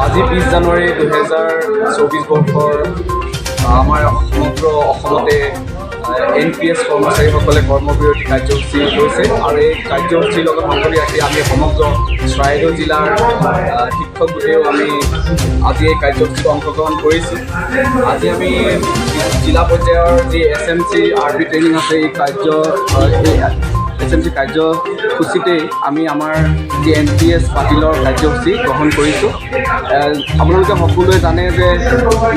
আজি 20 জানুৱাৰী 2024 বৰ্ষৰ আমাৰ সমগ্ৰ অসমতে এনপিএছ কৰ্মচাৰীসকলে কৰ্মবিৰতি কাৰ্যসূচী লৈছে আৰু এই কাৰ্যসূচীৰ লগত সংগতি ৰাখি আমি সমগ্ৰ চৰাইদেউ জিলাৰ শিক্ষক গোটেও আমি আজি এই কাৰ্যসূচীত অংশগ্ৰহণ কৰিছোঁ। আজি আমি জিলা পৰ্যায়ৰ যি এছএমচি আৰপি ট্ৰেইনিং আছে, এই এছএমচি কাৰ্যসূচীতেই আমি আমাৰ যি এনপিএছ বাতিলৰ কাৰ্যসূচী গ্ৰহণ কৰিছোঁ। আপোনালোকে সকলোৱে জানে যে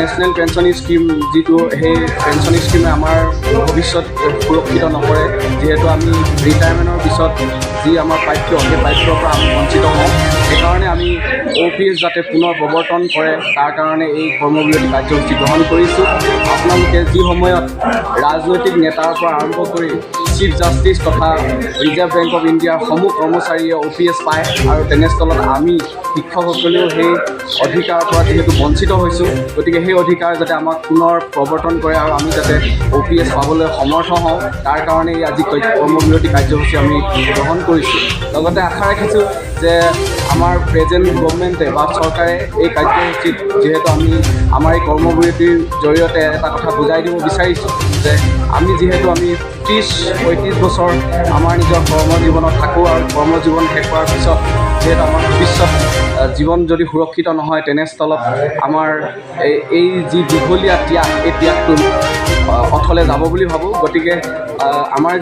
নেশ্যনেল পেঞ্চন স্কীম যিটো, সেই পেঞ্চন স্কীমে আমাৰ ভৱিষ্যত সুৰক্ষিত নকৰে, যিহেতু আমি ৰিটায়াৰমেণ্টৰ পিছত যি আমাৰ প্ৰাপ্য, সেই প্ৰাপ্যৰ পৰা আমি বঞ্চিত হওঁ। সেইকাৰণে আমি অ'পিএছ যাতে পুনৰ প্ৰৱৰ্তন কৰে, তাৰ কাৰণে এই কৰ্মবিৰতি কাৰ্যসূচী গ্ৰহণ কৰিছোঁ। আপোনালোকে যি সময়ত ৰাজনৈতিক নেতাৰ পৰা আৰম্ভ কৰি চিফ জাষ্টিছ তথা ৰিজাৰ্ভ বেংক অফ ইণ্ডিয়াৰ সমূহ কৰ্মচাৰীয়ে অ'পিএছ পায় আৰু তেনেস্থলত আমি শিক্ষকসকলেও সেই অধিকাৰৰ পৰা যিহেতু বঞ্চিত হৈছোঁ, গতিকে সেই অধিকাৰ যাতে আমাক পুনৰ প্ৰৱৰ্তন কৰে আৰু আমি যাতে অ'পিএছ পাবলৈ সমৰ্থ হওঁ, তাৰ কাৰণে এই আজি কৰ্মবিৰতি কাৰ্যসূচী আমি গ্ৰহণ কৰিছোঁ। লগতে আশা ৰাখিছোঁ যে আমাৰ প্ৰেজেণ্ট গভমেণ্টে বা চৰকাৰে এই কাৰ্যসূচীত, যিহেতু আমি আমাৰ এই কৰ্মবিৰতিৰ জৰিয়তে এটা কথা বুজাই দিব বিচাৰিছোঁ যে আমি যিহেতু আমি 30-35 বছৰ আমাৰ নিজৰ কৰ্মজীৱনত থাকোঁ আৰু কৰ্মজীৱন শেষ হোৱাৰ পিছত যিহেতু আমাৰ ভৱিষ্যত জীৱন যদি সুৰক্ষিত নহয়, তেনেস্থলত আমাৰ এই যি দীঘলীয়া ত্যাগ, এই ত্যাগটো অথলে যাব বুলি ভাবোঁ। গতিকে আমাৰ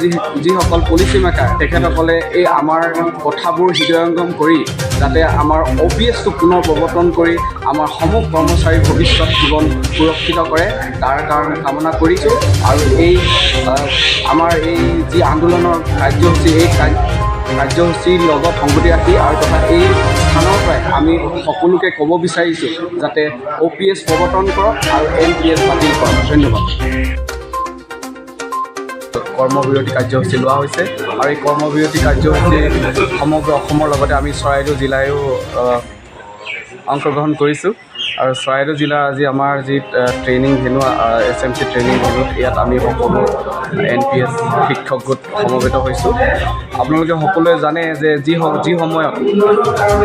যিসকল পলিচি মেকাৰ, তেখেতসকলে এই আমাৰ কথাবোৰ হৃদয়ংগম কৰি যাতে আমাৰ অ'পিএছটো পুনৰ প্ৰৱৰ্তন কৰি আমাৰ সমূহ কৰ্মচাৰীৰ ভৱিষ্যত জীৱন সুৰক্ষিত কৰে, তাৰ কাৰণে কামনা কৰিছোঁ। আৰু এই আমাৰ এই যি আন্দোলনৰ কাৰ্যসূচী, এই কাৰ্যসূচীৰ লগত সংগতি ৰাখি আৰু তথা এই স্থানৰ পৰাই আমি সকলোকে ক'ব বিচাৰিছোঁ যাতে অ'পিএছ প্ৰৱৰ্তন কৰক আৰু এনপিএছ বাতিল কৰক। ধন্যবাদ। কৰ্মবিৰতি কাৰ্যসূচী লোৱা হৈছে আৰু এই কৰ্মবিৰতি কাৰ্যসূচী সমগ্ৰ অসমৰ লগতে আমি চৰাইদেউ জিলায়ো অংশগ্ৰহণ কৰিছোঁ। আৰু চৰাইদেউ জিলাৰ আজি আমাৰ যি ট্ৰেইনিং ভেনু, এছএমচি ট্ৰেইনিং ভেনুত, ইয়াত আমি সকলো এনপিএছ শিক্ষক গোট সমবেত হৈছোঁ। আপোনালোকে সকলোৱে জানে যে যি সময়ত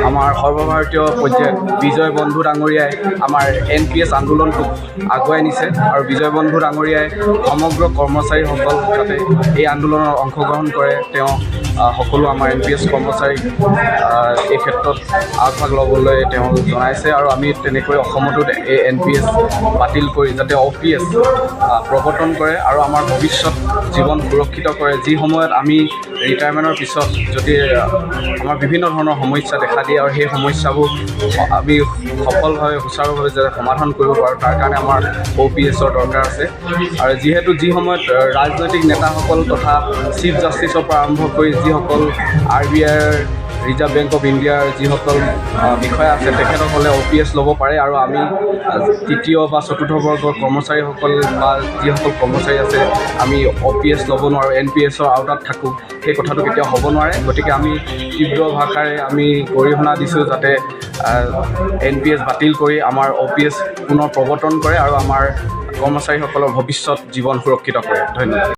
আমাৰ সৰ্বভাৰতীয় পৰ্যায়ত বিজয় বন্ধু ডাঙৰীয়াই আমাৰ এনপিএছ আন্দোলনটোক আগুৱাই নিছে আৰু বিজয় বন্ধু ডাঙৰীয়াই সমগ্ৰ কৰ্মচাৰীসকল যাতে এই আন্দোলনত অংশগ্ৰহণ কৰে, তেওঁ সকলো আমাৰ এনপিএছ কৰ্মচাৰীক এই ক্ষেত্ৰত আগভাগ ল'বলৈ তেওঁ জনাইছে। আৰু আমি তেনেকৈ অসমতো এই এনপিএছ বাতিল কৰি যাতে অ'পিএছ প্ৰৱৰ্তন কৰে আৰু আমাৰ ভৱিষ্যত জীৱন সুৰক্ষিত কৰে, যি সময়ত আমি ৰিটায়াৰমেণ্টৰ পিছত যদি আমাৰ বিভিন্ন ধৰণৰ সমস্যা দেখা দিয়ে আৰু সেই সমস্যাবোৰ আমি সফলভাৱে, সুচাৰুভাৱে যাতে সমাধান কৰিব পাৰোঁ, তাৰ কাৰণে আমাৰ অ'পিএছৰ দৰকাৰ আছে। আৰু যিহেতু যি সময়ত ৰাজনৈতিক নেতাসকল তথা চিফ জাষ্টিছৰ পৰা আৰম্ভ কৰি যিসকল আৰবিআইৰ, ৰিজাৰ্ভ বেংক অফ ইণ্ডিয়াৰ যিসকল বিষয়া আছে, তেখেতসকলে অ'পিএছ ল'ব পাৰে আৰু আমি তৃতীয় বা চতুৰ্থ বৰ্গৰ কৰ্মচাৰীসকল বা যিসকল কৰ্মচাৰী আছে, আমি অ'পিএছ ল'ব নোৱাৰোঁ, এনপিএছৰ আওতাত থাকোঁ, সেই কথাটো কেতিয়াও হ'ব নোৱাৰে। গতিকে আমি তীব্ৰ ভাষাৰে আমি গৰিহণা দিছোঁ যাতে এনপিএছ বাতিল কৰি আমাৰ অ'পিএছ পুনৰ প্ৰৱৰ্তন কৰে আৰু আমাৰ কৰ্মচাৰীসকলৰ ভৱিষ্যত জীৱন সুৰক্ষিত কৰে। ধন্যবাদ।